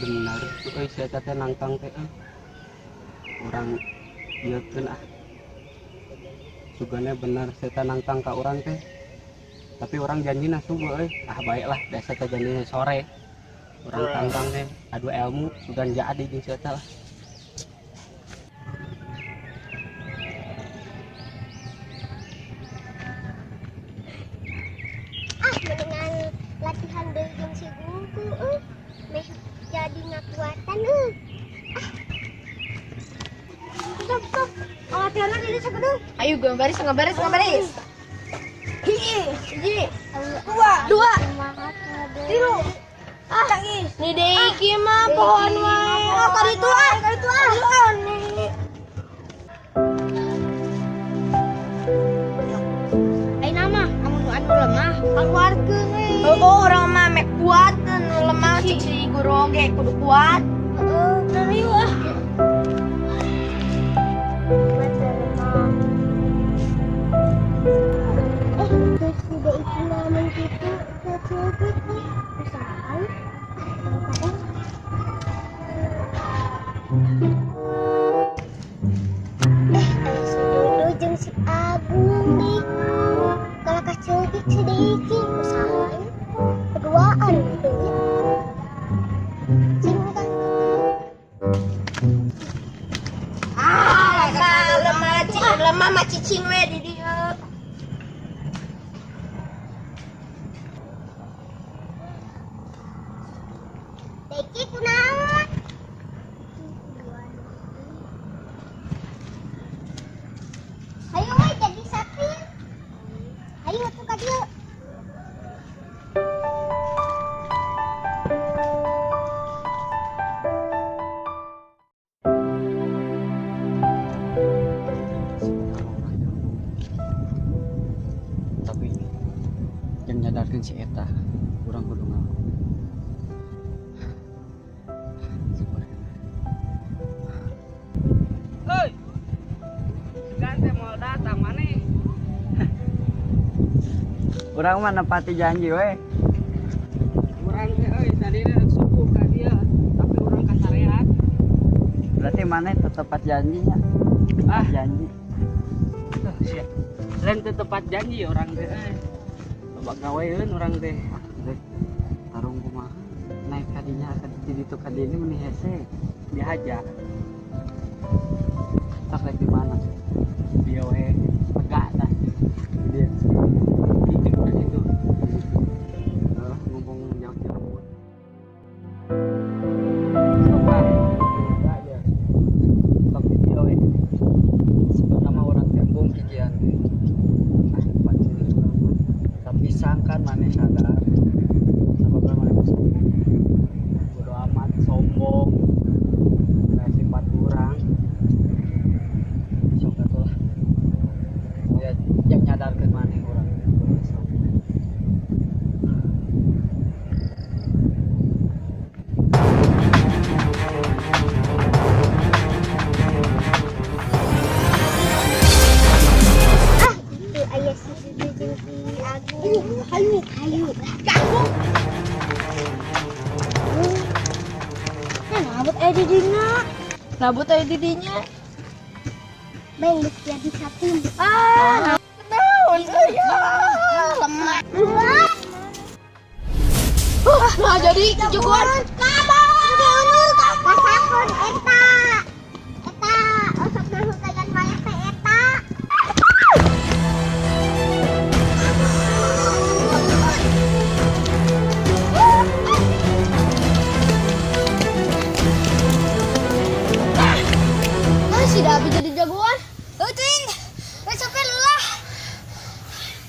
Bener tuh euy, si eta teh nangtang teh euy. Urang ieukeun ah. Sugana bener si eta nangtang ka urang teh. Tapi urang janjina subuh euy. Ah, baiklah, da si eta janjina sore. Urang tantang teh adu ilmu sugan jadi jeung si eta lah. Ah, mendingan latihan deui jeung si guru euy. Meh jadi ngakuatan euy. Ah. Stop, stop. Latihanna jadi sagedung. Ayo gue baris, ngebaris, ngebaris. Hiji, hiji, Dua. Dua, tilu. Ah, nih deh iki mah pohon wae. Oh, kali itu ah, kali itu ah. Nih. Ayeuna mah amun anu lemah keluarkeun we. Oh, orang mah mek kuat, nu lemah cik si guru oge kudu kuat. Heeh, bener yuk ah. Terus tidak itu namun gitu kecil gitu usaha. Si Dodo jeung si Agung nih. Kalau kecil gitu si Deiki usaha berduaan gitu ya. Cinta. Ah, lemah, lemah mah cicing we di dieu. Deiki kunaon? Hayu we jadi sapi. Hayu atuh ka dieu. Tapi yang nyadarkeun si eta urang kudu ngaku. Hei. Sugan teh moal datang maneh. Urang mah nepati janji we. Urang teh euy tadina rek subuh ka dieu, tapi urang kasareat. Berarti maneh tetepat janjinya. Ah. Janji. Tuh, sia. Lain teu tepat janji urang teh euy. Loba gaweun urang teh. Rek tarung kumaha? Naik kadinya ka di ditu ka dieu meni hese. Dihaja. Sok rek di mana? Dia we tegak tah. Di dieu. Itu urang itu. Heeh, ngomong jauh-jauh. Sok lah. Tegak dia. Sok di dieu we. Sebenarnya mah urang teh embung hijian teh. Ah, pacul urang mah. Tapi sangkan maneh sadar. Sababna maneh mah sombong. Bodo amat sombong. Kayak sifat urang. Sok atuh lah. Ya, yang nyadarkeun maneh urang teh sombong. Ah, itu aya si Dudu jeung si Agung. Hayu, hayu. Ganggu. Nah, nabut aya di dina. Nabut aya di dinya. Bang geus jadi sapi. Ah, naon euy. Ah, lemah. Nah, jadi jagoan. Kasakon eta. Eta osok nahutagan maneh teh eta. Nah, si Dabi jadi jagoan. Euy, teuing. Capek lelah.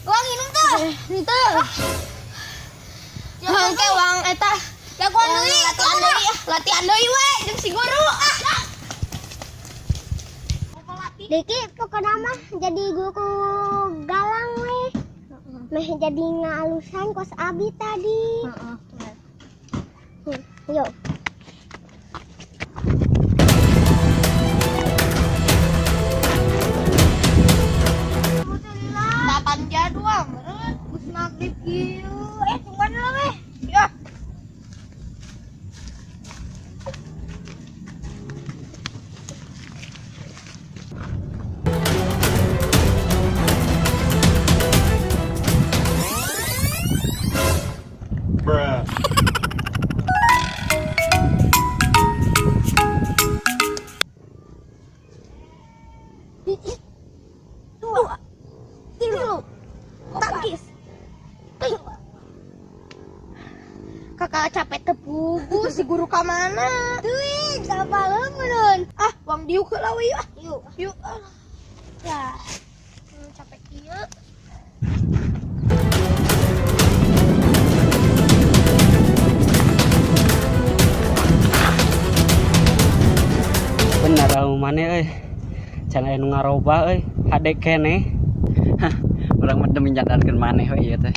Uang minum tuh. Henteu. Hengke uang eta. Jagoan deui, latihan deui, latihan deui we jeung si guru. Ah. Diki pokokna mah jadi guru galang we. Meh jadi ngalusan kos abi tadi. Heeh. Yuk. Kapan jadwal meureun geus magrib kieu. Tungguan lah we. Ya. Bakal capek tepugu si guru ka mana? Teuing, sapaleun meureun. Ah, wang diuk heula we ah. Yuk, yuk. Ah. Ya. Capek kieu. Bener ilmu maneh euy. Can aya nu ngaroba euy, hade keneh. Urang mah demi nyadarkeun maneh we ieu teh.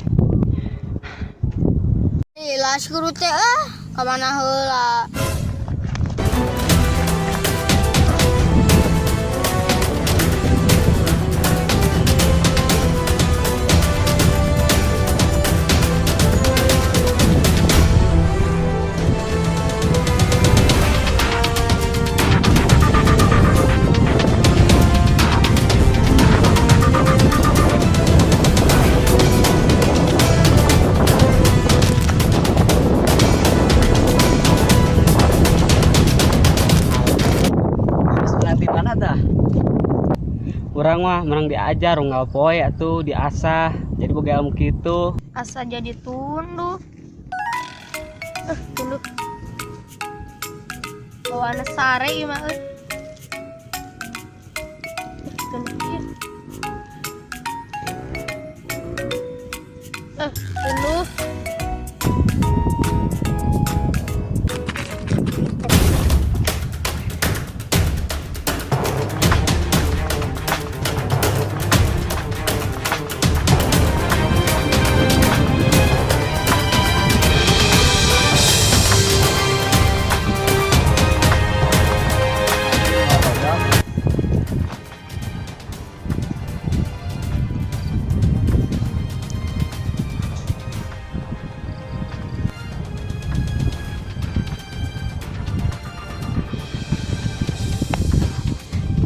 Lila si guru teh ah, ka mana heula? Geus menang ti mana tah? Urang mah menang diajar unggal poe atuh diasah. Jadi boga ilmu kitu. Asa jadi tunduh. Tunduh. Bawaanna sare ieu mah euy. Tunduh ieu. Tunduh.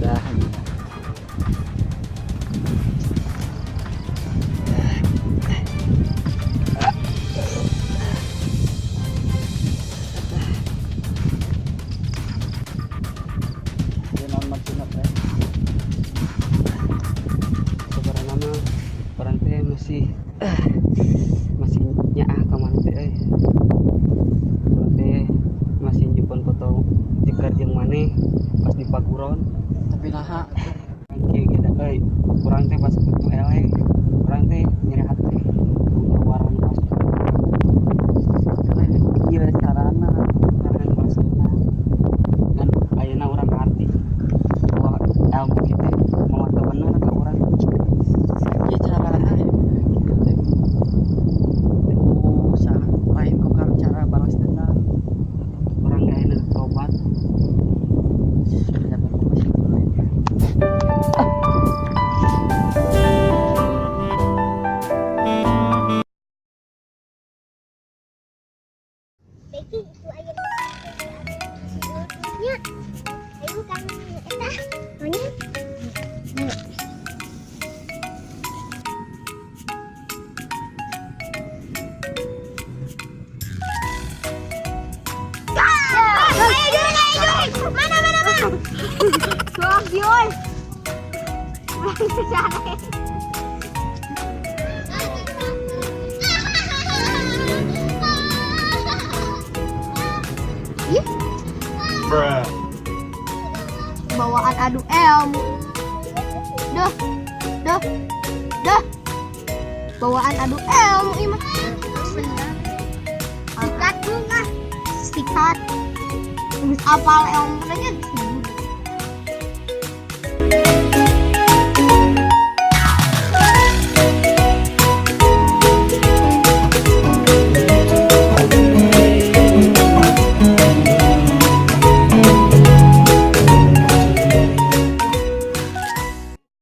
Dah. Ieu naon maksudna teh? Sebenarnya mah urang teh masih nyaah ka maneh teh euy. Urang teh masih nyimpen foto jeker jeung maneh pas di paguron. Tapi naha atuh? Kieu ge da euy, urang teh pas foto eleh, urang teh nyeri hati. Keluaran pas Lain kieu carana. Carana balas dendam. Dan ayeuna urang ngarti bahwa ilmu kita mau teu bener ka urang. Kieu carana ya kieu teh. Ku saha lain ku cara balas dendam. Urang ge ayeuna tobat. Ternyata aku masih lain. Beki itu aya si Dudunya. Ayo kang eta maunya. Ayo juring, ayo juring. Mana mana mana. Sok yoi. Ulah sare. Ih, Bruh. bawaan adu ilmu. Duh, duh, duh. Bawaan adu ilmu ieu mah. Sikat bunga. Sikat. Geus apal ilmu nya geus